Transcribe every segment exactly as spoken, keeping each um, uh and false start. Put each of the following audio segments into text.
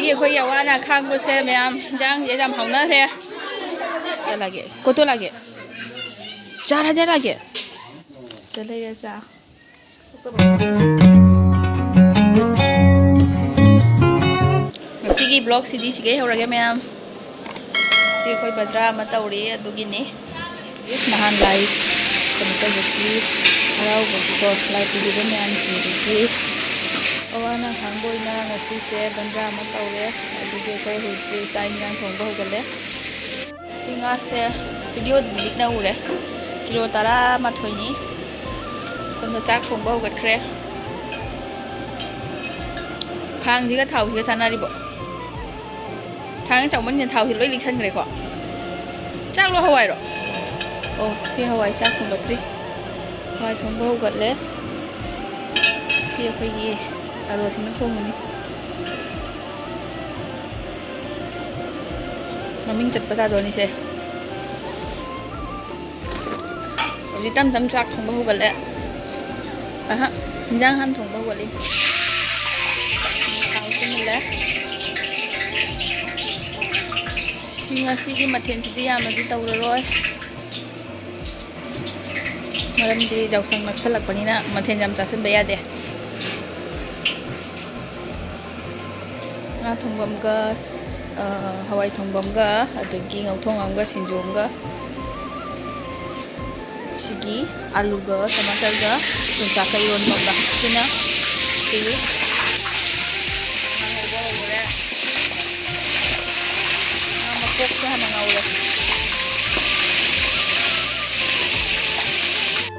ꯑꯩꯈꯣꯏꯒꯤ ꯑꯋꯥ ꯑꯅꯥ ꯈꯥꯡꯕꯁꯦ ꯃꯌꯥꯝ, ꯏꯟꯖꯥꯡꯁꯦ ꯌꯥꯝ ꯍꯥꯎꯅꯈ꯭ꯔꯦ꯫ ꯆꯠꯂꯒꯦ, ꯀꯣꯠꯇꯣꯂꯛꯑꯒꯦ꯫ ꯆꯥꯔ ꯆꯠꯂꯒꯦ꯫ ꯁꯤꯗ ꯂꯩꯔꯦ ꯆꯥ꯫ ꯉꯁꯤꯒꯤ vlogꯁꯤꯗꯤ ꯁꯤꯒꯩ ꯍꯧꯔꯒꯦ ꯃꯌꯥꯝ꯫ ꯁꯤ ꯑꯩꯈꯣꯏ ꯕꯗ꯭ꯔꯥ ꯑꯃ ꯇꯧꯔꯤ, ꯑꯗꯨꯒꯤꯅꯤ꯫ ꯅꯍꯥꯟ ꯂꯥꯏ ꯀꯩꯅꯣ ꯇꯧꯕꯒꯤ ꯍꯔꯥꯎꯕꯒꯤꯀꯣ, ꯂꯥꯏ ꯄꯨꯔꯤꯕ ꯃꯌꯥꯝꯁꯤꯡꯗꯨꯒꯤ ꯑꯋꯥ ꯑꯅꯥ ꯈꯥꯡꯕ ꯑꯣꯏꯅ ꯉꯁꯤꯁꯦ ꯕꯟꯗ꯭ꯔꯥ ꯑꯃ ꯇꯧꯔꯦ꯫ ꯑꯗꯨꯒꯤ ꯑꯩꯈꯣꯏ ꯍꯧꯖꯤꯛ ꯆꯥꯛ ꯏꯟꯖꯥꯡ ꯊꯣꯡꯕ ꯍꯧꯒꯠꯂꯦ꯫ ꯁꯤ ꯉꯥꯁꯦ videoꯗꯗꯤ ꯂꯤꯛꯅ ꯎꯔꯦ, ꯀꯤꯂꯣ ꯇꯔꯥꯃꯥꯊꯣꯏꯅꯤ꯫ ꯁꯣꯝꯗ ꯆꯥꯛ ꯊꯣꯡꯕ ꯍꯧꯒꯠꯈ꯭ꯔꯦ꯫ ꯈꯥꯡꯁꯤꯒ ꯊꯥꯎꯁꯤꯒ ꯆꯥꯟꯅꯔꯤꯕꯣ? ꯊꯥꯡ ꯆꯥꯎꯃꯟꯅ ꯊꯥꯎꯁꯤ ꯂꯣꯏ ꯂꯤꯛꯁꯟꯈ꯭ꯔꯦꯀꯣ꯫ ꯆꯥꯛꯂꯣ ꯍꯋꯥꯏꯔꯣ? ꯑꯣ, ꯁꯤ ꯍꯋꯥꯏ ꯆꯥꯛ ꯊꯣꯡꯒꯠꯇ꯭ꯔꯤ꯫ ꯍꯋꯥꯏ ꯊꯣꯡꯕ ꯍꯧꯒꯠꯂꯦ꯫ ꯁꯤ ꯑꯩꯈꯣꯏꯒꯤ ꯇꯥꯔꯣꯁꯤꯅ ꯊꯣꯡꯉꯤꯅꯤ꯫ ꯃꯃꯤꯡ ꯆꯠꯄ ꯇꯥꯗꯣꯏꯅꯤꯁꯦ꯫ ꯍꯧꯖꯤꯛ ꯇꯝ ꯇꯝ ꯆꯥꯛ ꯊꯣꯡꯕ ꯍꯧꯒꯠꯂꯦ꯫ ꯑꯍ, ꯏꯟꯖꯥꯡ ꯍꯥꯟꯅ ꯊꯣꯡꯕ ꯍꯧꯒꯠꯂꯤ꯫ ꯊꯥꯎꯁꯤ ꯃꯨꯜꯂꯦ꯫ ꯁꯤ ꯉꯁꯤꯒꯤ ꯃꯊꯦꯜꯁꯤꯗꯤ ꯌꯥꯝꯅꯗꯤ ꯇꯧꯔꯔꯣꯏ, ꯃꯔꯝꯗꯤ ꯌꯥꯎꯁꯪ ꯅꯛꯁꯜꯂꯛꯄꯅꯤꯅ ꯃꯊꯦꯜ ꯌꯥꯝ ꯆꯥꯁꯤꯟꯕ ꯌꯥꯗꯦ꯫ ꯉꯥ ꯊꯣꯡꯕ ꯑꯃꯒ, ꯑ, ꯍꯋꯥꯏ ꯊꯣꯡꯕ ꯑꯃꯒ, ꯑꯗꯒꯤ ꯉꯧꯊꯣꯡ ꯑꯃꯒ, ꯁꯤꯡꯖꯨ ꯑꯃꯒ, ꯁꯤꯒꯤ ꯑꯂꯨꯒ ꯇꯃꯥꯇꯔꯒ ꯌꯣꯡꯆꯥꯛꯀ ꯏꯔꯣꯟꯕ ꯑꯃꯒ꯫ ꯁꯤꯅ ꯁꯤꯒꯤ ꯉꯥ ꯉꯧꯕ ꯍꯧꯔꯦ꯫ ꯉꯥ ꯃꯀꯣꯛꯁꯦ ꯍꯥꯟꯅ ꯉꯧꯔꯦ꯫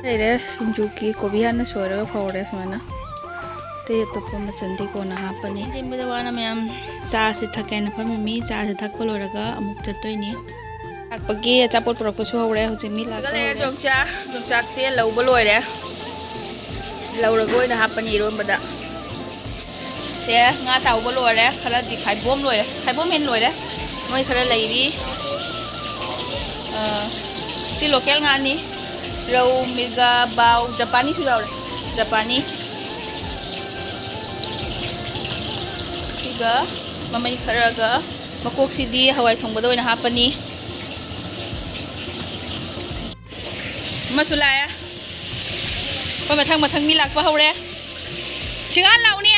ꯂꯩꯔꯦ, ꯁꯤꯡꯖꯨꯒꯤ ꯀꯣꯕꯤ ꯍꯥꯟꯅ ꯁꯣꯏꯔꯒ ꯐꯧꯔꯦ ꯁꯨꯃꯥꯏꯅ꯫ ꯑꯇꯩ ꯑꯇꯣꯞꯄ ꯃꯆꯜꯗꯤ ꯀꯣꯟꯅ ꯍꯥꯞꯄꯅꯤ꯫ ꯁꯦꯝꯕꯗ ꯋꯥꯅ ꯃꯌꯥꯝ꯫ ꯆꯥꯁꯦ ꯊꯛꯀꯦꯅ ꯐꯝꯃꯤꯃꯤ꯫ ꯆꯥꯁꯦ ꯊꯛꯄ ꯂꯣꯏꯔꯒ ꯑꯃꯨꯛ ꯆꯠꯇꯣꯏꯅꯤ꯫ ꯂꯥꯛꯄꯒꯤ ꯑꯆꯥꯄꯣꯠ ꯄꯨꯔꯛꯄꯁꯨ ꯍꯧꯔꯦ꯫ ꯍꯧꯖꯤꯛ ꯃꯤ ꯂꯥꯛꯄ ꯁꯤꯒ ꯂꯩꯔꯦ ꯍꯧꯔꯦ꯫ ꯌꯣꯡꯆꯥꯛ, ꯌꯣꯡꯆꯥꯛꯁꯦ ꯂꯧꯕ ꯂꯣꯏꯔꯦ꯫ ꯂꯧꯔꯒ ꯑꯣꯏꯅ ꯍꯥꯞꯄꯅꯤ ꯏꯔꯣꯟꯕꯗ꯫ ꯁꯦ ꯉꯥ ꯇꯥꯎꯕ ꯂꯣꯏꯔꯦ꯫ ꯈꯔꯗꯤ ꯈꯥꯏꯕꯣꯝ ꯂꯣꯏꯔꯦ꯫ ꯈꯥꯏꯕꯣꯝ ꯍꯦꯟ ꯂꯣꯏꯔꯦ꯫ ꯃꯣꯏ ꯈꯔ ꯂꯩꯔꯤ꯫ ꯑ, ꯁꯤ local ꯉꯥꯅꯤ꯫ ꯔꯧ, ꯃꯤꯔꯒꯥ, ꯕꯥꯎ, ꯖꯄꯥꯅꯤꯁꯨ ꯌꯥꯎꯔꯦ꯫ ꯖꯄꯥꯅꯤ꯫ ꯁꯤꯒ ꯃꯃꯩ ꯈꯔꯒ ꯃꯀꯣꯛꯁꯤꯗꯤ ꯍꯋꯥꯏ ꯊꯣꯡꯕꯗ ꯑꯣꯏꯅ ꯍꯥꯞꯄꯅꯤ꯫ ꯑꯃꯁꯨ ꯂꯥꯛꯑꯦ꯫ ꯑꯩꯈꯣꯏ ꯃꯊꯪ ꯃꯊꯪ ꯃꯤ ꯂꯥꯛꯄ ꯍꯧꯔꯦ꯫ ꯁꯤꯒꯥ ꯂꯥꯛꯎꯅꯦ꯫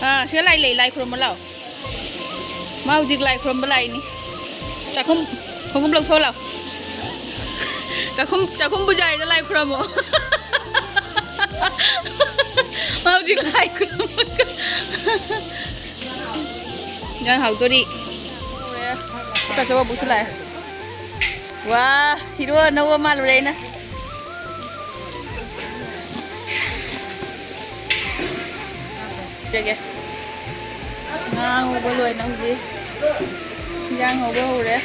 ꯑꯥ, ꯁꯤꯒ ꯂꯥꯏ ꯂꯩ, ꯂꯥꯏ ꯈꯨꯔꯨꯝꯕ ꯂꯥꯛꯑꯣ꯫ ꯃꯥ ꯍꯧꯖꯤꯛ ꯂꯥꯏ ꯈꯨꯔꯨꯝꯕ ꯂꯥꯛꯏꯅꯤ꯫ ꯆꯥꯛꯈꯨꯝ, ꯈꯣꯡꯎꯞ ꯂꯧꯊꯣꯛꯑꯣ ꯂꯥꯛꯑꯣ꯫ ꯆꯥꯛꯈꯨꯝ, ꯆꯥꯛꯈꯨꯝ ꯄꯨꯖꯥꯔꯤꯗ ꯂꯥꯏ ꯈꯨꯔꯨꯝꯃꯣ꯫ ꯃꯥ ꯍꯧꯖꯤꯛ ꯂꯥꯏ ꯈꯨꯔꯨꯝꯕ꯫ ꯏꯟꯖꯥꯡ ꯍꯥꯎꯗꯣꯔꯤ꯫ ꯇꯥꯆꯧ ꯑꯕꯨꯁꯨ ꯂꯥꯛꯑꯦ꯫ ꯋꯥ, ꯍꯤꯔꯣ ꯑꯅꯧꯕ ꯃꯥꯜꯂꯨꯔꯦ ꯑꯩꯅ꯫ ꯄꯤꯔꯒꯦ꯫ ꯉꯥ ꯉꯧꯕ ꯂꯣꯏꯅ ꯍꯧꯖꯤꯛ ꯏꯟꯖꯥꯡ ꯉꯧꯕ ꯍꯧꯔꯦ꯫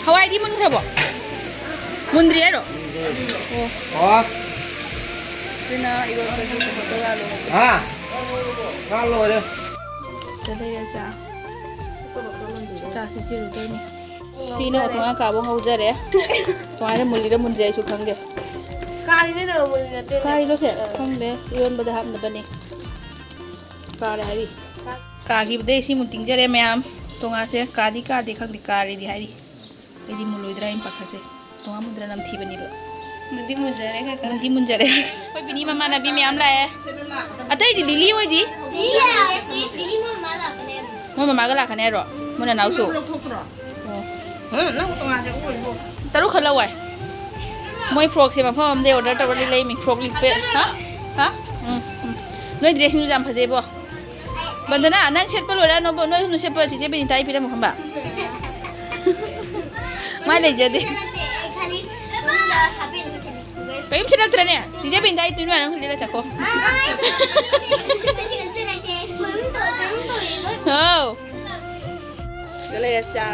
ꯍꯋꯥꯏꯗꯤ ꯃꯨꯟꯈ꯭ꯔꯕꯣ? ꯃꯨꯟꯗ꯭ꯔꯤ ꯍꯥꯏꯔꯣ? ꯑꯣ꯫ ꯑꯣ꯫ ꯁꯤꯅ ꯏꯔꯣꯟꯕꯒꯤ ꯇꯣꯃꯦꯇꯣ ꯉꯥꯜꯂꯨ꯫ ꯍꯥ? ꯉꯥ ꯂꯣꯏꯔꯦ꯫ ꯁꯤꯗ ꯂꯩꯔꯦ ꯆꯥ꯫ ꯆꯥꯁꯤ ꯆꯤꯔꯨꯗꯣꯏꯅꯤ꯫ ꯁꯤꯅ ꯇꯣꯉꯥꯟ ꯀꯥꯕ ꯉꯧꯖꯔꯦ꯫ ꯀꯃꯥꯏꯅ ꯃꯨꯜꯂꯤꯔ ꯃꯨꯟꯗ꯭ꯔꯤ ꯑꯩꯁꯨ ꯈꯪꯗꯦ꯫ ꯀꯥꯔꯤꯅꯦ ꯅꯪ ꯃꯨꯜꯂꯤ ꯅꯠꯇꯦ꯫ ꯀꯥꯔꯤꯔꯣ ꯁꯦ? ꯑꯥ꯫ ꯈꯪꯗꯦ꯫ ꯏꯔꯣꯟꯕꯗ ꯍꯥꯞꯅꯕꯅꯤ꯫ ꯀꯥꯔꯦ ꯍꯥꯏꯔꯤ꯫ ꯀꯥꯈꯤꯕꯗꯩ ꯁꯤꯃꯨꯛ ꯇꯤꯡꯖꯔꯦ ꯃꯌꯥꯝ꯫ ꯇꯣꯉꯥꯁꯦ ꯀꯥꯗꯤ ꯀꯥꯗꯦ ꯈꯪꯗꯦ, ꯀꯥꯔꯦꯗꯤ ꯍꯥꯏꯔꯤ꯫ ꯑꯩꯗꯤ ꯃꯨꯜꯂꯣꯏꯗ꯭ꯔꯥ ꯍꯥꯏꯅ ꯄꯥꯈꯠꯆꯩ꯫ ꯇꯣꯉꯥ ꯃꯨꯟꯗ꯭ꯔꯥ ꯅꯝꯊꯤꯕꯅꯦꯕ꯫ ꯃꯨꯟꯗꯤ ꯃꯨꯟꯖꯔꯦ ꯈꯔ ꯈꯔ꯫ ꯃꯨꯟꯗꯤ ꯃꯨꯟꯖꯔꯦ꯫ ꯑꯩꯈꯣꯏ ꯕꯤꯅꯤ ꯃꯃꯥꯟꯅꯕꯤ ꯃꯌꯥꯝ ꯂꯥꯛꯑꯦ꯫ ꯑꯇꯩꯗꯤ ꯂꯤꯂꯤ ꯍꯣꯏꯗꯤ? ꯂꯤꯂꯤ ꯂꯥꯛꯑꯦ꯫ ꯂꯤꯂꯤ ꯃꯣꯏ ꯃꯃꯥ ꯂꯥꯛꯀꯅꯤ ꯍꯥꯏꯕꯅꯦ꯫ ꯃꯣꯏ ꯃꯃꯥꯒ ꯂꯥꯛꯀꯅꯤ ꯍꯥꯏꯔꯣ? ꯃꯣꯏ ꯅꯅꯥꯎꯁꯨ? ꯂꯧꯊꯣꯛꯇ꯭ꯔꯣ? ꯑꯣ꯫ ꯍꯥ? ꯅꯪ ꯇꯣꯉꯥꯟꯅ ꯎꯔꯤꯕꯣ? ꯇꯔꯨꯛ ꯈꯛ ꯂꯧ ꯍꯥꯏ꯫ ꯃꯣꯏ ꯐ꯭ꯔꯣꯛꯁꯦ ꯃꯐꯝ ꯑꯃꯗꯩ ꯑꯣꯔꯗꯔ ꯇꯧꯔ ꯂꯩꯃꯤ꯫ ꯐ꯭ꯔꯣꯛ ꯂꯤꯛꯄꯦ꯫ ꯍꯥ? ꯍꯥ? ꯎꯝ, ꯎꯝ꯫ ꯅꯣꯏ ꯗ꯭ꯔꯦꯁꯁꯤꯡꯁꯨ ꯌꯥꯝ ꯐꯖꯩꯕꯣ꯫ ꯕꯟꯗꯅꯥ, ꯅꯪ ꯁꯦꯠꯄ ꯂꯣꯏꯔ ꯅꯣꯏ ꯑꯍꯨꯝꯅ ꯁꯦꯠꯄ ꯆꯤꯆꯦ ꯕꯤꯅꯤꯇꯥꯒꯤ ꯄꯤꯔꯝꯃꯨ ꯈꯪꯕ? ꯃꯥ ꯂꯩꯖꯗꯦ꯫ ꯀꯔꯤꯝ ꯁꯦꯠꯂꯛꯇ꯭ꯔꯅꯦ? ꯆꯤꯆꯦ ꯕꯤꯅꯤꯇꯥꯒꯤ ꯇꯨꯏ ꯅꯨꯡꯉꯥꯏꯅ ꯅꯪ ꯂꯤꯠꯂ ꯆꯠꯈꯣ꯫ ꯍꯥꯎ꯫ ꯁꯤꯗ ꯂꯩꯔꯦ ꯆꯥ꯫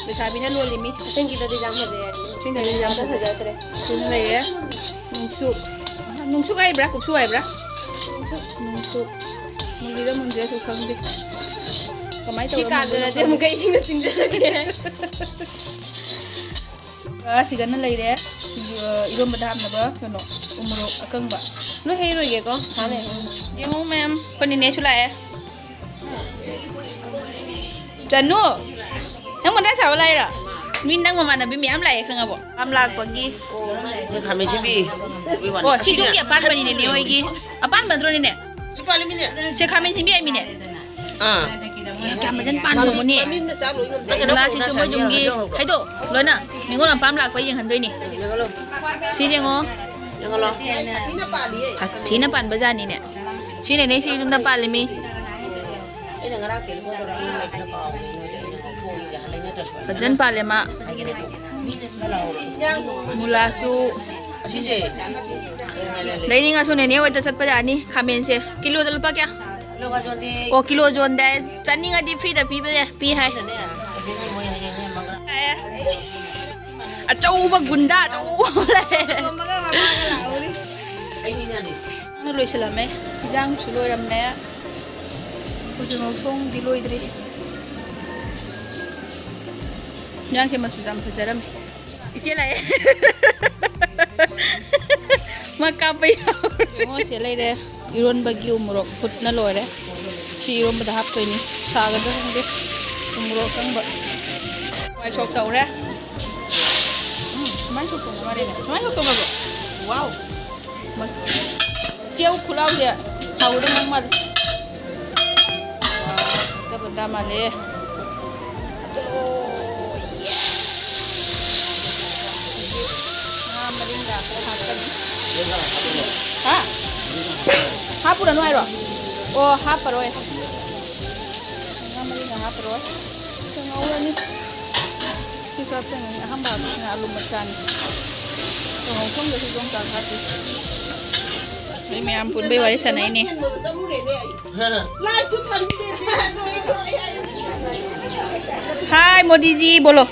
ꯂꯩꯁꯥꯕꯤꯅ ꯂꯣꯜꯂꯤ ꯃꯤ꯫ ꯑꯁꯦꯡꯀꯤꯗꯗꯤ ꯌꯥꯝ ꯐꯖꯩ ꯍꯥꯏꯕꯅꯤ꯫ ꯑꯁꯦꯡꯀꯤꯗꯗꯤ ꯌꯥꯝ ꯐꯖꯩ꯫ ꯐꯖꯗ꯭ꯔꯦ꯫ ꯁꯤꯗ ꯂꯩꯔꯦ꯫ ꯅꯨꯡꯁꯨꯛ꯫ ꯅꯨꯡꯁꯨꯛ ꯍꯥꯏꯕ꯭ꯔꯥ? ꯀꯨꯞꯁꯨ ꯍꯥꯏꯕ꯭ꯔꯥ? ꯅꯨꯡꯁꯨꯛ꯫ ꯃꯨꯜꯂꯤꯔ ꯃꯨꯟꯗ꯭ꯔꯤꯔꯁꯨ ꯈꯪꯗꯦ꯫ ꯀꯃꯥꯏꯅ ꯁꯤ ꯇꯧꯔꯒ ꯀꯥꯗ꯭ꯔꯗꯤ ꯃꯨꯟꯗꯣꯏꯅꯣ ꯑꯃꯨꯛꯀ ꯏꯁꯤꯡꯅ ꯆꯤꯡꯖꯔꯒꯦ꯫ ꯈꯪꯗꯦ꯫ ꯁꯤꯒꯅ ꯂꯩꯔꯦ꯫ ꯁꯤꯡꯖꯨ, ꯑ, ꯏꯔꯣꯝꯕꯗ ꯍꯥꯞꯅꯕ ꯀꯩꯅꯣ, ꯎꯃꯣꯔꯣꯛ ꯑꯀꯪꯕ꯫ ꯂꯣꯏ ꯍꯩꯔꯣꯏꯒꯦꯀꯣ, ꯉꯥꯏꯍꯥꯛ ꯂꯩꯔꯒ꯫ ꯌꯦꯡꯉꯣ ꯃꯌꯥꯝ, ꯑꯩꯈꯣꯏ ꯅꯦꯅꯦꯁꯨ ꯂꯥꯛꯑꯦ꯫ ꯆꯅꯨ, ꯅꯪ ꯃꯊꯥ ꯁꯥꯕ ꯂꯥꯛꯏꯔꯣ? ꯃꯤ ꯅꯪ ꯃꯃꯥꯟꯅꯕꯤ ꯃꯌꯥꯝ ꯂꯥꯛꯑꯦ ꯈꯪꯉꯕꯣ? ꯌꯥꯝ ꯂꯥꯛꯄꯒꯤ꯫ ꯈꯥꯃꯦꯟ ꯑꯁꯤꯟꯕꯤ꯫ ꯑꯣ, ꯁꯤ ꯌꯨꯝꯒꯤ ꯑꯄꯥꯟꯕꯅꯤꯅꯦ, ꯅꯦ ꯍꯣꯏꯒꯤ꯫ ꯑꯄꯥꯟꯕ ꯅꯠꯇ꯭ꯔꯣ, ꯅꯦꯅꯦ? ꯁꯤ ꯄꯥꯜꯂꯤꯃꯤꯅꯦ꯫ ꯁꯦ, ꯈꯥꯃꯦꯟ ꯑꯁꯤꯟꯕꯤ ꯍꯥꯏꯃꯤꯅꯦ꯫ ꯑꯥ꯫ ꯀꯌꯥꯝ ꯐꯖꯅ ꯄꯥꯟꯕꯅꯣꯅꯦ꯫ ꯃꯃꯤꯡꯅ ꯆꯥ ꯂꯣꯏ ꯉꯝꯗꯦ꯫ ꯃꯨꯂꯥꯁꯤꯁꯨ ꯃꯣꯏ ꯌꯨꯝꯒꯤ꯫ ꯍꯥꯏꯗꯣ, ꯂꯣꯏꯅ ꯅꯤꯉꯣꯜ ꯃꯄꯥꯝ ꯂꯥꯛꯄ ꯌꯦꯡꯍꯟꯗꯣꯏꯅꯤ꯫ ꯁꯤ ꯌꯦꯡꯉꯣ꯫ ꯌꯦꯡꯍꯜꯂꯣ꯫ ꯊꯤꯅ ꯄꯥꯟꯕ ꯖꯥꯠꯅꯤꯅꯦ꯫ ꯁꯤꯅꯅꯦ ꯁꯤ ꯌꯨꯝꯗ ꯄꯥꯜꯂꯤꯃꯤ꯫ ꯑꯩꯅ ꯉꯔꯥꯡ ꯇꯦꯂꯤꯐꯣꯟ ꯇꯧꯔꯛꯑꯦ, ꯅꯣꯏꯗꯅ ꯀꯥꯎꯔꯦ, ꯅꯣꯏꯗ ꯑꯩꯅ ꯊꯣꯡꯉꯤꯒ ꯂꯩꯅꯗ꯭ꯔꯁꯨ꯫ ꯐꯖꯅ ꯄꯥꯜꯂꯦ ꯃꯥ꯫ ꯍꯥꯏꯒꯦ ꯂꯩꯇꯦ꯫ ꯃꯨꯂꯥꯁꯨ꯫ ꯑꯁꯤꯁꯦ꯫ ꯂꯩꯅꯤꯡꯉꯁꯨ ꯅꯦꯅꯦ ꯍꯣꯏꯗ ꯆꯠꯄ ꯌꯥꯅꯤ꯫ ꯈꯥꯃꯦꯟꯁꯦ ꯀꯤꯂꯣꯗ ꯂꯨꯄꯥ ꯀꯌꯥ? ꯀꯤꯂꯣ ꯌꯣꯟꯗꯦ꯫ ꯑꯣ, ꯀꯤꯂꯣ ꯌꯣꯟꯗꯦ ꯍꯥꯏ꯫ ꯆꯥꯅꯤꯡꯉꯗꯤ ꯐ꯭ꯔꯤꯗ ꯄꯤꯕ ꯌꯥꯏ, ꯄꯤ ꯍꯥꯏ꯫ ꯑꯗꯨꯅꯦ, ꯑꯗꯨꯅꯦ ꯃꯣꯏ ꯍꯌꯦꯡ ꯃꯉꯥ꯫ ꯑꯆꯧꯕ ꯒꯨꯟꯗꯥ ꯑꯆꯧꯕ ꯑꯃ ꯂꯩ꯫ ꯀꯤꯂꯣ ꯃꯉꯥ ꯃꯉꯥꯒ ꯂꯥꯛꯍꯧꯔꯤ꯫ ꯑꯩꯗꯤꯅꯅꯦ꯫ ꯂꯣꯏꯁꯤꯜꯂꯝꯃꯦ꯫ ꯏꯟꯖꯥꯡꯁꯨ ꯂꯣꯏꯔꯝꯃꯦ꯫ ꯍꯧꯖꯤꯛ ꯉꯧꯊꯣꯡꯗꯤ ꯂꯣꯏꯗ꯭ꯔꯤ꯫ ꯏꯟꯖꯥꯡꯁꯦ ꯃꯆꯨꯁꯨ ꯌꯥꯝ ꯐꯖꯔꯝꯃꯦ꯫ ꯏꯆꯦ ꯂꯥꯛꯑꯦ꯫ ꯃꯥ ꯀꯥꯞꯄ ꯌꯥꯎꯔꯦ꯫ ꯌꯦꯡꯉꯣ, ꯁꯦ ꯂꯩꯔꯦ꯫ ꯏꯔꯣꯟꯕꯒꯤ ꯎꯃꯣꯔꯣꯛ ꯐꯨꯠꯅ ꯂꯣꯏꯔꯦ꯫ ꯁꯤ ꯏꯔꯣꯟꯕꯗ ꯍꯥꯞꯇꯣꯏꯅꯤ꯫ ꯁꯥꯒꯗ꯭ꯔꯥ ꯈꯪꯗꯦ꯫ ꯎꯃꯣꯔꯣꯛ ꯑꯀꯪꯕ꯫ ꯍꯋꯥꯏ ꯁꯣꯛ ꯇꯧꯔꯦ꯫ ꯎꯝ, ꯁꯨꯃꯥꯏꯅ ꯁꯣꯛ ꯇꯧꯕ ꯃꯥꯜꯂꯦꯅꯦ꯫ ꯁꯨꯃꯥꯏꯅ ꯁꯣꯛ ꯇꯧꯔꯕꯣ? ꯋꯥꯎ! ꯆꯦꯎ ꯈꯨꯠꯂꯥꯎꯁꯦ ꯍꯥꯎꯒꯗꯕ ꯃꯥꯜꯂꯦ꯫ ꯐꯠꯇꯕ ꯗ꯭ꯔꯃꯥꯅꯦ꯫ ꯉꯥ ꯃꯔꯤꯡꯒꯥ ꯈꯔ ꯍꯥꯞꯀꯅꯤ꯫ ꯍꯥ? ꯍꯥꯞꯄꯨꯔꯅꯨ ꯍꯥꯏꯔꯣ? ꯑꯣ, ꯍꯥꯞꯄꯔꯣꯏ꯫ ꯉꯥ ꯃꯔꯤꯡꯒꯥ ꯍꯥꯞꯄꯔꯣꯏ꯫ ꯉꯧꯔꯅꯤ꯫ ꯁꯤꯁꯨ ꯍꯥꯞꯆꯤꯟꯒꯅꯤ꯫ ꯑꯍꯥꯟꯕ ꯍꯥꯞꯄꯁꯤꯅ ꯑꯂꯨ ꯃꯆꯥꯅꯤ꯫ ꯀꯥꯡꯍꯧ ꯊꯣꯡꯗꯁꯨ ꯌꯣꯡꯆꯥꯛ ꯍꯥꯞꯄꯤ꯫ ꯑꯩ ꯃꯌꯥꯝ ꯄꯨꯟꯕꯩ ꯋꯥꯔꯤ ꯁꯥꯟꯅꯩꯅꯦ꯫ हाय मोदी जी बोलो।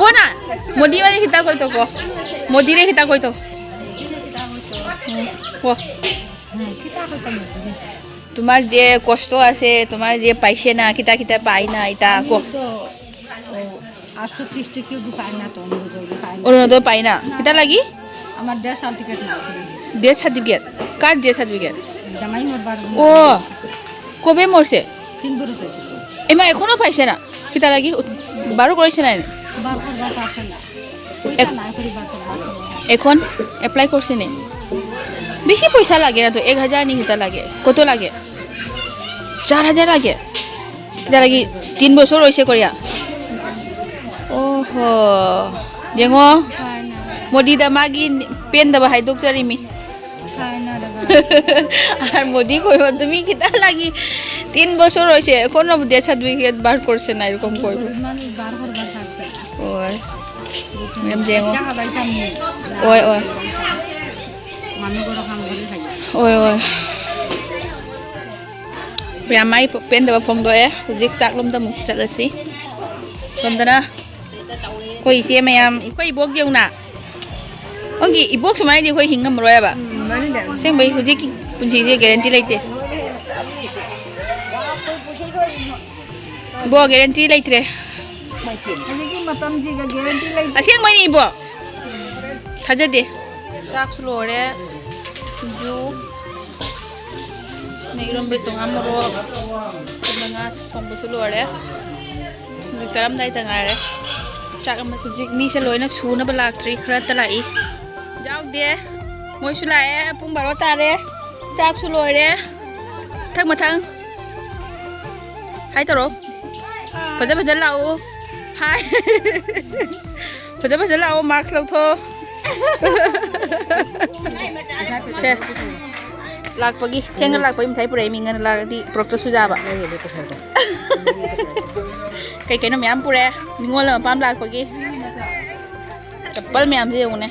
कौन है? मोदी वाले कितना कोई तो को। मोदी रे कितना कोई तो। हम्म, वो। তোমাৰ যে কষ্ট আছে, তোমাৰ যে পাইছে না, কিতা কিতা পাই না, ইতা কো। তো, ও, আটশো ত্রিশ টাকা দোকান না তো, আমি তো দোকান। অৰুণোদয় পাই না? কিতা লাগি? আমাৰ ডেথ চাৰ্টিফিকেট নাই। Death certificate? কাৰ ডেথ চাৰ্টিফিকেট? জামাই মৰবাৰ। অ', কবে মৰছে? তিন বছৰ হৈছে। এমা এখনো পাইছে না? কিতা লাগি? বারো করেছে না এনে? বাৰ বাৰ পাইছে না। পইচা নাই কৰি বাৰ বাৰ। এখন এপ্লাই করছে নে? বেশি পয়সা লাগে না তো, এক হাজার নি কিতা লাগে? কত লাগে? চার হাজার লাগে? কিতা লাগি? তিন বছর হয়েছে করিয়া। ওহো, যেঙো মোদি দামাগি পেন দাবা হাই দুখ চারিমি। আর মোদি কইব তুমি কিতা লাগি? তিন বছর হয়েছে, এখনো ডেথ সার্টিফিকেট বার করছে না, এরকম কইব। মানুষ বাৰ বাৰ পাইছে। ওই, মেম যেঙো। চা খাবাই খাম। ওই, ওই, মানুহ ঘৰৰ কাম কৰি খাই। ওই, ওই। Pia mai pen da phone do e, zik sak lum da muk sak si. Lum da na. Ko isi mayam, ko ibok yung na. Ongi ibok sumai di ko hingam roya ba. Sing bai huji ki punji di guarantee lai te. Bo guarantee lai tre. ꯍꯧꯖꯤꯛꯀꯤ ꯃꯇꯝꯁꯤꯒ guarantee ꯂꯩꯇꯦ꯫ ꯑꯁꯦꯡꯕꯩꯅꯤ ꯏꯕꯣ꯫ ꯊꯥꯖꯗꯦ꯫ ꯆꯥꯛꯁꯨ ꯂꯣꯏꯔꯦ꯫ ꯁꯤꯡꯖꯨ꯫ ꯁꯤꯅ ꯏꯔꯣꯝꯕꯩ ꯇꯣꯉꯥꯟ ꯃꯣꯔꯣꯛ꯫ ꯁꯤꯅ ꯉꯥ ꯊꯣꯡꯕꯁꯨ ꯂꯣꯏꯔꯦ꯫ ꯍꯧꯖꯤꯛ ꯆꯥꯔꯝꯗꯥꯏꯗ ꯉꯥꯏꯔꯦ꯫ ꯆꯥꯛ ꯑꯃ ꯍꯧꯖꯤꯛ ꯃꯤꯁꯦ ꯂꯣꯏꯅ ꯁꯨꯅꯕ ꯂꯥꯛꯇ꯭ꯔꯤ꯫ ꯈꯔꯇ ꯂꯥꯛꯏ꯫ ꯌꯥꯎꯗꯦ꯫ ꯃꯣꯏꯁꯨ ꯂꯥꯛꯑꯦ꯫ ꯄꯨꯡ ꯕꯥꯔꯣ ꯇꯥꯔꯦ꯫ ꯆꯥꯛꯁꯨ ꯂꯣꯏꯔꯦ꯫ ꯃꯊꯪ ꯃꯊꯪ꯫ ꯍꯥꯏ ꯇꯧꯔꯣ꯫ ꯐꯖ ꯐꯖ ꯂꯥꯛꯎ꯫ ꯍꯥꯏ꯫ ꯐꯖ ꯐꯖ ꯂꯥꯛꯑꯣ, ꯃꯥꯛꯁ ꯂꯧꯊꯣꯛꯑꯣ꯫ ꯁꯦ꯫ ꯂꯥꯛꯄꯒꯤ ꯊꯦꯡꯅ ꯂꯥꯛꯄꯒꯤ ꯃꯤꯊꯥꯏ ꯄꯨꯔꯛꯏ꯫ ꯃꯤ ꯉꯟꯅ ꯂꯥꯛꯑꯗꯤ ꯄꯨꯔꯛꯇ꯭ꯔꯁꯨ ꯌꯥꯕ꯫ ꯀꯩ ꯀꯩꯅꯣ ꯃꯌꯥꯝ ꯄꯨꯔꯛꯑꯦ꯫ ꯅꯤꯉꯣꯜ ꯑꯃ ꯃꯄꯥꯝ ꯂꯥꯛꯄꯒꯤ꯫ ꯆꯄꯜ ꯃꯌꯥꯝꯁꯦ ꯌꯦꯡꯉꯨꯅꯦ꯫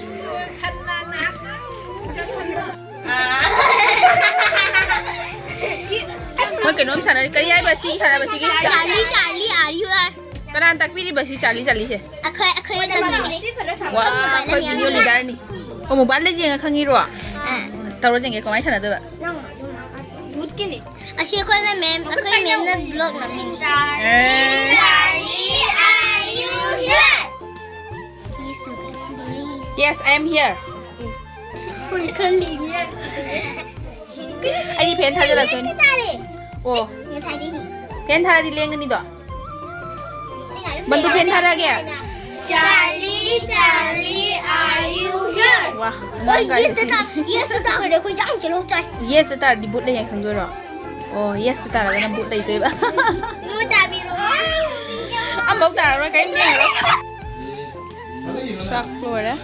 ꯃꯣꯏ ꯀꯩꯅꯣꯝ ꯁꯥꯟꯅꯔꯤ꯫ ꯀꯔꯤ ꯍꯥꯏꯕ ꯁꯤ ꯁꯥꯟꯅꯕꯁꯤꯒꯤ? Charlie Charlie are you here. ꯀꯅꯥꯅ ꯇꯥꯛꯄꯤꯔꯤꯕ ꯁꯤ ꯆꯥꯔꯂꯤ ꯆꯥꯔꯂꯤꯁꯦ? ꯑꯩꯈꯣꯏ ꯑꯩꯈꯣꯏ ꯇꯝꯃꯤꯅꯦ꯫ ꯋꯥ, ꯑꯩꯈꯣꯏ ꯚꯤꯗꯤꯑꯣ ꯂꯤꯗꯔꯅꯤ꯫ ꯑꯣ, ꯃꯣꯕꯥꯏꯜ ꯂꯦꯖꯦꯟꯒ ꯈꯪꯉꯤꯔꯣ? ꯇꯧꯔ ꯌꯦꯡꯒꯦ ꯀꯃꯥꯏꯅ ꯁꯥꯟꯅꯗꯣꯏꯕ? ꯑꯁꯤ ꯑꯩꯈꯣꯏꯅ ꯃꯦꯝ ꯑꯩꯈꯣꯏ ꯃꯦꯝꯅ ꯕ꯭ꯂꯣꯛ ꯅꯝꯃꯤꯅꯦ꯫ ꯑꯦ꯫ Yes, I am here. ꯑꯩꯗꯤ ꯐꯦꯟ ꯊꯥꯖꯤꯜꯂꯛꯇꯣꯏꯅꯤ꯫ ꯑꯣ, ꯐꯦꯟ ꯊꯥꯔꯗꯤ ꯂꯦꯡꯒꯅꯤꯗꯣ꯫ ꯃꯟꯗꯨ ꯐꯦꯟ ꯊꯥꯔꯛꯑꯒꯦ꯫ Charlie, Charlie, are you here? ꯋꯥ, ꯑꯉꯥꯡ ꯒꯥꯏꯁꯦ꯫ Yes ꯇꯥꯈ꯭ꯔꯦ, ꯑꯩꯈꯣꯏ ꯌꯥꯝ ꯆꯦꯜꯍꯧ ꯆꯥꯏ꯫ Yes ꯇꯥꯔꯗꯤ ꯕꯨꯠ ꯂꯩ ꯍꯥꯏꯅ ꯈꯪꯗꯣꯏꯔꯣ? ꯑꯣ, yes ꯇꯥꯔꯒꯅ ꯕꯨꯠ ꯂꯩꯗꯣꯏꯕ꯫ ꯕꯨꯠ ꯇꯥꯕꯤꯔꯣ꯫ ꯑꯝꯐꯥꯎ ꯇꯥꯔꯔꯣꯏ, ꯀꯔꯤꯝ ꯌꯦꯡꯉꯔꯣꯏ꯫ ꯆꯥꯛ ꯂꯣꯏꯔꯦ꯫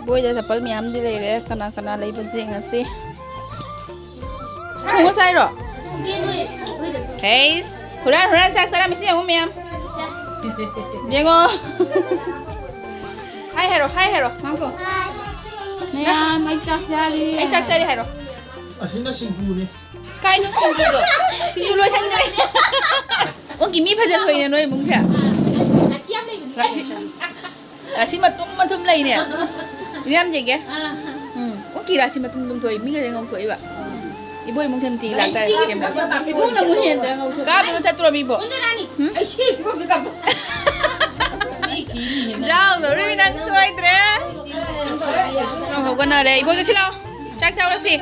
ꯕꯣꯏꯗ ꯆꯄꯜ ꯃꯌꯥꯝꯗꯤ ꯂꯩꯔꯦ꯫ ꯀꯅꯥ ꯀꯅꯥ ꯂꯩꯕ ꯌꯦꯡꯉꯁꯤ꯫ ꯊꯣꯡꯉ ꯆꯥꯏꯔꯣ? ꯍꯩꯁ, ꯍꯨꯔꯥꯟ ꯍꯨꯔꯥꯟ ꯆꯥꯛ ꯆꯥꯔꯝꯃꯤꯁꯤ ꯌꯦꯡꯉꯨ ꯃꯌꯥꯝ꯫ ꯌꯦꯡꯉꯣ꯫ ꯍꯥꯏ ꯍꯥꯏꯔꯣ, ꯍꯥꯏ ꯍꯥꯏꯔꯣ꯫ ꯉꯥꯡꯈꯣ꯫ ꯃꯌꯥꯝ, ꯑꯩ ꯆꯥꯛ ꯆꯥꯔꯤ꯫ ꯑꯩ ꯆꯥꯛ ꯆꯥꯔꯤ ꯍꯥꯏꯔꯣ꯫ ꯑꯁꯤꯅ ꯁꯤꯡꯖꯨꯅꯤ꯫ ꯀꯥꯏꯅꯣ ꯁꯤꯡꯖꯨꯗꯣ? ꯁꯤꯡꯖꯨ ꯂꯣꯏꯁꯟꯈ꯭ꯔꯦ꯫ ꯑꯣꯀꯦ, ꯃꯤ ꯐꯖꯊꯣꯛꯏꯅꯦ ꯅꯣꯏ ꯏꯃꯨꯡꯁꯦ꯫ ꯔꯥꯁꯤ, ꯔꯥꯁꯤ ꯃꯇꯨꯝ ꯃꯇꯨꯝ ꯂꯩꯅꯦ꯫ ꯌꯥꯝ ꯌꯦꯡꯒꯦ꯫ ꯎꯝ, ꯑꯣꯀꯦ, ꯔꯥꯁꯤ ꯃꯇꯨꯝ ꯃꯇꯨꯝ ꯊꯣꯛꯏ꯫ ꯃꯤꯒꯁꯦ ꯉꯧꯊꯣꯛꯏꯕ꯫ ꯏꯕꯣꯏ ꯏꯃꯨꯡꯁꯦ ꯅꯨꯡꯇꯤꯒꯤ ꯂꯥꯛꯇꯥꯔꯦ ꯀꯦꯝꯗ꯫ ꯏꯕꯨꯡꯅ ꯑꯃꯨꯛ ꯍꯦꯟꯗ꯭ꯔꯥ ꯉꯧꯊꯣꯛ-꯫ ꯀꯥꯞꯄ ꯆꯠꯇ꯭ꯔꯣ ꯃꯤꯕꯣ? ꯍꯨꯝ? ꯑꯩ ꯁꯤ ꯐꯤꯕꯝꯁꯤ ꯀꯥꯞꯊꯣꯛ-꯫ ꯖꯥꯎꯗꯧꯔꯤꯃꯤ ꯅꯪ ꯁꯣꯏꯗ꯭ꯔꯦ꯫ ꯅꯪ ꯍꯧꯒꯠꯅꯔꯦ꯫ ꯏꯕꯣ ꯆꯠꯁꯤ ꯂꯥꯛꯑꯣ꯫ ꯆꯥꯛ ꯆꯥꯎꯔꯁꯤ꯫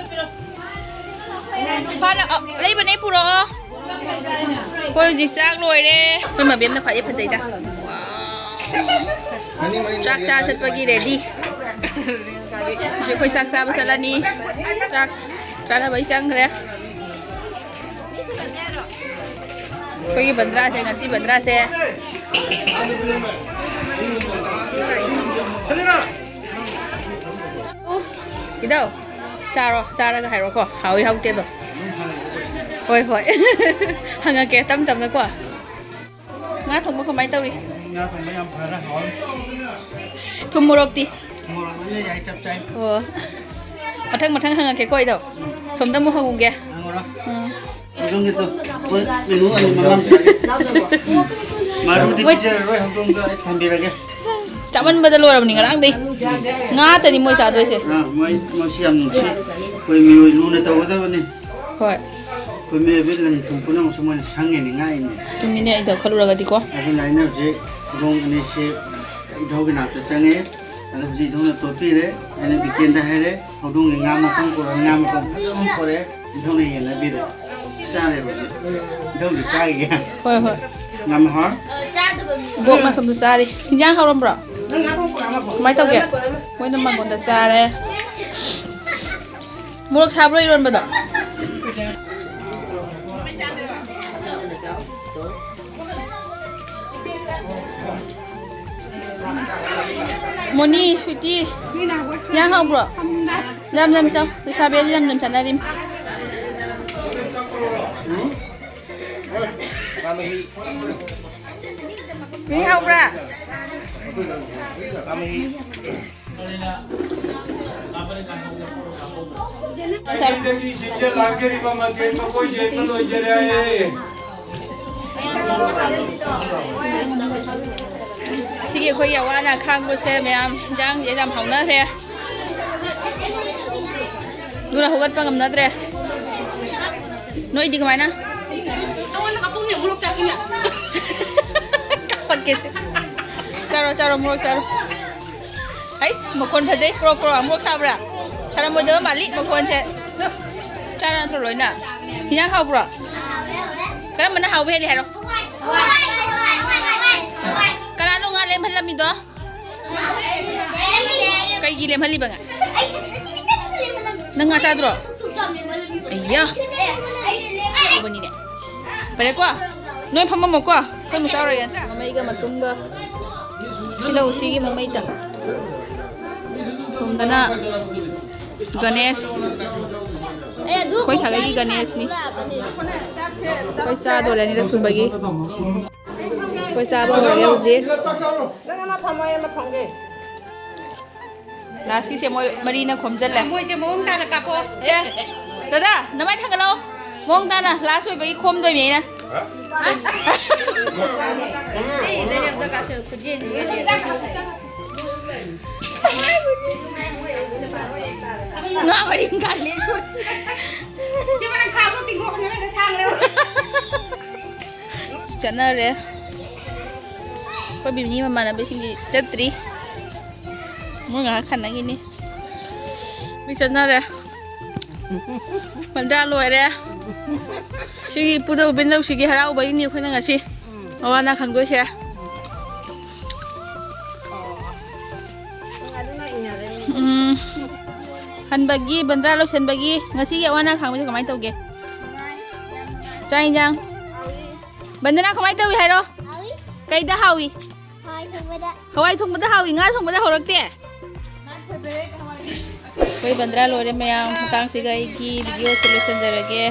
ꯐꯅ-, ꯑ, ꯂꯩꯕꯅꯦ, ꯄꯨꯔꯛꯑꯣ꯫ ꯑꯩꯈꯣꯏ ꯍꯧꯖꯤꯛ ꯆꯥꯛ ꯂꯣꯏꯔꯦ꯫ ꯑꯩꯈꯣꯏ ꯃꯕꯦꯝꯅ ꯈ꯭ꯋꯥꯏꯗꯩ ꯐꯖꯩꯗ꯫ ꯆꯥꯛ ꯆꯥ ꯆꯠꯄꯒꯤ ready꯫ ꯍꯧꯖꯤꯛ ꯑꯩꯈꯣꯏ ꯆꯥꯛ ꯆꯥꯕ ꯆꯠꯂꯅꯤ꯫ ꯆꯥꯛ ꯆꯥꯅꯕꯩ ꯆꯪꯈ꯭ꯔꯦ꯫ ꯑꯩꯈꯣꯏꯒꯤ ꯕꯟꯗ꯭ꯔꯥꯁꯦ, ꯉꯁꯤ ꯕꯟꯗ꯭ꯔꯥꯁꯦ꯫ ꯑꯣ, ꯏꯙꯧ, ꯆꯥꯔꯣ, ꯆꯥꯔꯒ ꯍꯥꯏꯔꯣꯀꯣ, ꯍꯥꯎꯏ ꯍꯥꯎꯇꯦꯗꯣ꯫ ꯍꯣꯏ, ꯍꯣꯏ꯫ ꯍꯪꯉꯛꯀꯦ, ꯇꯞ ꯇꯞꯅꯀꯣ꯫ ꯉꯥ ꯊꯣꯡꯕ ꯀꯃꯥꯏ ꯇꯧꯔꯤ? ꯉꯥ ꯊꯣꯡꯕ ꯌꯥꯝ ꯐꯔꯦ, ꯍꯥꯎꯔꯦ꯫ ꯊꯨꯝ ꯃꯣꯔꯣꯛꯇꯤ? ꯃꯣꯔꯣꯛ ꯂꯣꯏꯅ ꯌꯥꯏ, ꯆꯞ ꯆꯥꯏ꯫ ꯑꯣ꯫ ꯃꯊꯪ ꯃꯊꯪ ꯍꯪꯉꯛꯀꯦꯀꯣ ꯑꯩꯗꯣ꯫ ꯁꯣꯝꯗ ꯑꯃꯨꯛ ꯍꯪꯉꯨꯒꯦ꯫ ꯍꯪꯉꯨꯔꯣ꯫ ꯎꯝ꯫ ꯍꯧꯗꯣꯡꯒꯤꯗꯣ, ꯑꯩꯈꯣꯏ ꯃꯤꯅꯨ ꯑꯅꯤ ꯃꯉꯥ ꯑꯃ ꯆꯥꯒꯦ꯫ ꯃꯔꯨꯗꯤ ꯃꯣꯏ ꯄꯤꯖꯔꯔꯣꯏ, ꯍꯧꯗꯣꯡꯗꯣ ꯑꯩ ꯊꯝꯕꯤꯔꯒꯦ꯫ ꯆꯥꯃꯟꯕꯗ ꯂꯣꯏꯔꯕꯅꯤ ꯉꯔꯥꯡꯗꯩ꯫ ꯉꯥ ꯇꯅꯤ ꯃꯣꯏ ꯆꯥꯗꯣꯏꯁꯦ꯫ ꯑꯥ, ꯃꯣꯏ, ꯃꯣꯏꯁꯤ ꯌꯥꯝ ꯅꯨꯡꯁꯤ꯫ ꯑꯩꯈꯣꯏ ꯃꯤꯑꯣꯏ ꯂꯨꯅ ꯇꯧꯒꯗꯕꯅꯤ꯫ ꯍꯣꯏ꯫ ꯑꯩꯈꯣꯏ ꯃꯤꯑꯣꯏꯕꯒꯤ ꯂꯟ ꯊꯨꯝ ꯄꯨꯝꯅꯃꯛꯁꯨ ꯃꯣꯏꯅ ꯁꯪꯉꯤꯅꯤ, ꯉꯥꯛꯏꯅꯤ꯫ ꯆꯨꯝꯃꯤꯅꯦ, ꯑꯩꯗꯣ ꯈꯜꯂꯨꯔꯒꯗꯤꯀꯣ꯫ ꯑꯗꯨꯅ ꯑꯩꯅ ꯍꯧꯖꯤꯛ ꯍꯧꯗꯣꯡ ꯑꯅꯤꯁꯤ ꯏꯙꯧꯒꯤ ꯅꯥꯛꯇ ꯆꯪꯉꯦ꯫ ꯑꯗꯣ ꯍꯧꯖꯤꯛ ꯏꯙꯧꯅ ꯇꯣꯠꯄꯤꯔꯦ꯫ ꯑꯩꯅ ꯕꯤꯀꯦꯟꯗ ꯍꯥꯏꯔꯦ, ꯍꯧꯗꯣꯡꯒꯤ ꯉꯥ ꯃꯇꯣꯡ ꯄꯨꯔꯛꯑꯣ, ꯉꯥ ꯃꯇꯣꯡ ꯐꯖꯅ ꯄꯨꯔꯛꯑꯦ꯫ ꯏꯙꯧꯅ ꯌꯦꯟꯅꯕꯤꯔꯦ꯫ ꯆꯥꯔꯦ ꯍꯧꯖꯤꯛ꯫ ꯏꯙꯧꯗꯤ ꯆꯥꯈꯤꯒꯦ꯫ ꯍꯣꯏ, ꯍꯣꯏ꯫ ꯌꯥꯝ ꯍꯥꯎ꯫ ꯕꯣꯛꯅ ꯁꯣꯝꯗ ꯆꯥꯔꯤ꯫ ꯏꯟꯖꯥꯡ ꯍꯥꯎꯔꯝꯕ꯭ꯔꯣ? ꯀꯃꯥꯏꯅ ꯇꯧꯒꯦ? ꯃꯣꯏꯅ ꯃꯪꯒꯣꯟꯗ ꯆꯥꯔꯦ꯫ ꯃꯣꯔꯣꯛ ꯁꯥꯕ꯭ꯔꯣ ꯏꯔꯣꯟꯕꯗꯣ? ꯃꯣꯅꯤ, ꯁ꯭ꯋꯤꯇꯤ, ꯏꯟꯖꯥꯡ ꯍꯥꯎꯕ꯭ꯔꯣ? ꯌꯥꯝ ꯌꯥꯝ ꯆꯥꯎ꯫ ꯂꯩꯁꯥꯕꯤ ꯑꯗꯨ ꯌꯥꯝ ꯌꯥꯝ ꯆꯥꯅꯔꯤꯝ꯫ ꯃꯤ ꯍꯥꯎꯕ꯭ꯔꯥ? ꯑꯩꯗꯒꯤ ꯁꯤꯡꯖꯦꯜ ꯂꯥꯛꯆꯔꯤꯕ ꯃꯊꯦꯜ ꯃꯀꯣꯏ ꯌꯦꯡꯕ ꯂꯣꯏꯖꯔꯦ꯫ ꯑꯁꯤꯒꯤ ꯑꯩꯈꯣꯏꯒꯤ ꯑꯋꯥ ꯑꯅꯥ ꯈꯥꯡꯕꯁꯦ ꯃꯌꯥꯝ ꯏꯟꯖꯥꯡꯁꯦ ꯌꯥꯝ ꯍꯥꯎꯅꯈ꯭ꯔꯦ꯫ ꯑꯗꯨꯅ ꯍꯧꯒꯠꯄ ꯉꯝꯅꯗ꯭ꯔꯦ꯫ ꯅꯣꯏꯗꯤ ꯀꯃꯥꯏꯅ? ꯀꯥꯞꯄꯛꯀꯦꯁꯦ꯫ ꯆꯥꯔꯣ, ꯆꯥꯔꯣ, ꯃꯣꯔꯣꯛ ꯆꯥꯔꯣ꯫ ꯑꯩꯁ, ꯃꯈꯣꯟ ꯐꯖꯩ꯫ ꯀ꯭ꯔꯣꯛ ꯀ꯭ꯔꯣꯛ ꯑꯃꯨꯛ ꯁꯥꯕ꯭ꯔꯥ? ꯁꯥꯔꯝꯃꯣꯏꯗꯕ ꯃꯥꯜꯂꯤ ꯃꯈꯣꯟꯁꯦ꯫ ꯆꯥꯔ ꯅꯠꯇ꯭ꯔꯣ ꯂꯣꯏꯅ? ꯍꯤꯟꯖꯥꯡ ꯍꯥꯎꯕ꯭ꯔꯣ? ꯀꯔꯝꯕꯅ ꯍꯥꯎꯕ ꯍꯦꯜꯂꯤ ꯍꯥꯏꯔꯣ? ꯀꯅꯥꯅꯣ ꯉꯥ ꯂꯦꯝꯍꯜꯂꯝꯃꯤꯗꯣ? ꯀꯩꯒꯤ ꯂꯦꯝꯍꯜꯂꯤꯕ ꯉꯥ? ꯅꯪ ꯉꯥ ꯆꯥꯗ꯭ꯔꯣ? ꯑꯩꯌꯥ꯫ ꯍꯥꯎꯕꯅꯤꯅꯦ꯫ ꯐꯔꯦꯀꯣ? ꯅꯣꯏ ꯐꯝꯃꯝꯃꯣꯀꯣ꯫ ꯑꯩꯈꯣꯏ ꯃꯆꯥ ꯑꯣꯏꯔꯒꯦ ꯅꯠꯇ꯭ꯔꯥ? ꯃꯃꯩꯒ ꯃꯇꯨꯝꯒ꯫ ꯁꯤ ꯂꯧ, ꯁꯤꯒꯤ ꯃꯃꯩꯗ꯫ ꯁꯣꯝꯗꯅ ꯒꯅꯦꯁ꯫ ꯑꯩꯈꯣꯏ ꯁꯥꯒꯩꯒꯤ ꯒꯅꯦꯁꯅꯤ꯫ ꯑꯩꯈꯣꯏ ꯆꯥꯗꯣꯔꯦ ꯑꯅꯤꯔꯛ ꯁꯨꯕꯒꯤ꯫ ꯑꯩꯈꯣꯏ ꯆꯥꯕ ꯍꯧꯔꯒꯦ ꯍꯧꯖꯤꯛ꯫ ꯅꯪ ꯑꯃ ꯐꯝꯃꯣ, ꯑꯩ ꯑꯃ ꯐꯝꯒꯦ꯫ ꯂꯥꯁꯀꯤꯁꯦ ꯃꯣꯏ ꯃꯔꯤꯅ ꯈꯣꯝꯖꯜꯂꯦ꯫ ꯃꯣꯏꯁꯦ ꯃꯑꯣꯡ ꯇꯥꯅ ꯀꯥꯞꯄꯣ꯫ ꯁꯦ, ꯗꯗꯥ, ꯅꯃꯥꯏ ꯊꯥꯡꯒꯠꯂꯛꯑꯣ꯫ ꯃꯑꯣꯡ ꯇꯥꯅ ꯂꯥꯁ ꯑꯣꯏꯕꯒꯤ ꯈꯣꯝꯗꯣꯏꯅꯦ ꯑꯩꯅ꯫ ꯑꯩ ꯏꯗꯅꯦ ꯑꯝꯇ ꯀꯥꯞꯁꯜꯂꯨ, ꯈꯨꯖꯦꯟꯁꯤꯒꯗꯤ꯫ ꯉꯥ ꯃꯔꯤꯡ ꯀꯥꯂꯦ꯫ ꯆꯠꯅꯔꯦ꯫ ꯑꯩꯈꯣꯏ ꯕꯤꯕꯤꯅꯤ ꯃꯃꯥꯟꯅꯕꯤꯁꯤꯡꯗꯤ ꯆꯠꯇ꯭ꯔꯤ꯫ ꯃꯣꯏ ꯉꯥꯏꯍꯥꯛ ꯁꯥꯟꯅꯈꯤꯅꯤ꯫ ꯃꯤ ꯆꯠꯅꯔꯦ꯫ ꯕꯟꯗ꯭ꯔꯥ ꯂꯣꯏꯔꯦ꯫ ꯁꯤꯒꯤ ꯏꯄꯨꯗꯧ ꯕꯤꯟꯗꯧꯁꯤꯒꯤ ꯍꯔꯥꯎꯕꯒꯤꯅꯤ ꯑꯩꯈꯣꯏꯅ ꯉꯁꯤ ꯑꯋꯥ ꯑꯅꯥ ꯈꯪꯗꯣꯏꯁꯦ꯫ ꯎꯝ꯫ ꯍꯟꯕꯒꯤ, ꯕꯟꯗ꯭ꯔꯥ ꯂꯣꯏꯁꯟꯕꯒꯤ ꯉꯁꯤꯒꯤ ꯑꯋꯥ ꯑꯅꯥ ꯈꯥꯡꯕꯁꯦ ꯀꯃꯥꯏꯅ ꯇꯧꯒꯦ? ꯆꯥꯛ ꯌꯦꯟꯁꯥꯡ꯫ ꯕꯟꯗꯅꯥ ꯀꯃꯥꯏꯅ ꯇꯧꯏ ꯍꯥꯏꯔꯣ? ꯍꯥꯎꯏ꯫ ꯀꯩꯗ ꯍꯥꯎꯏ? ꯍꯋꯥꯏ ꯊꯣꯡꯕꯗ꯫ ꯍꯋꯥꯏ ꯊꯣꯡꯕꯗ ꯍꯥꯎꯏ, ꯉꯥ ꯊꯣꯡꯕꯗ ꯍꯧꯔꯛꯇꯦ? ꯑꯩꯈꯣꯏ ꯕꯟꯗ꯭ꯔꯥ ꯂꯣꯏꯔꯦ ꯃꯌꯥꯝ, ꯃꯇꯥꯡꯁꯤꯒ ꯑꯩꯒꯤ ꯚꯤꯗꯤꯑꯣꯁꯦ ꯂꯣꯏꯁꯤꯟꯖꯔꯒꯦ꯫